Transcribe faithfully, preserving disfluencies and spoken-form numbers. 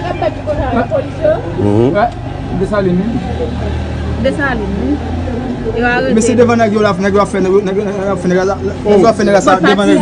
Sa k ap fèt ki kote avèk polis yo? Mhm. Desalin, wi. Desalin, wi. Yo arete. Men se devan nèg yo la, nèg yo ap fè, nèg yo ap fè, nèg yo ap fè, nèg yo ap fè, nèg yo ap fè, nèg yo ap fè, nèg yo ap fè, devan nèg yo.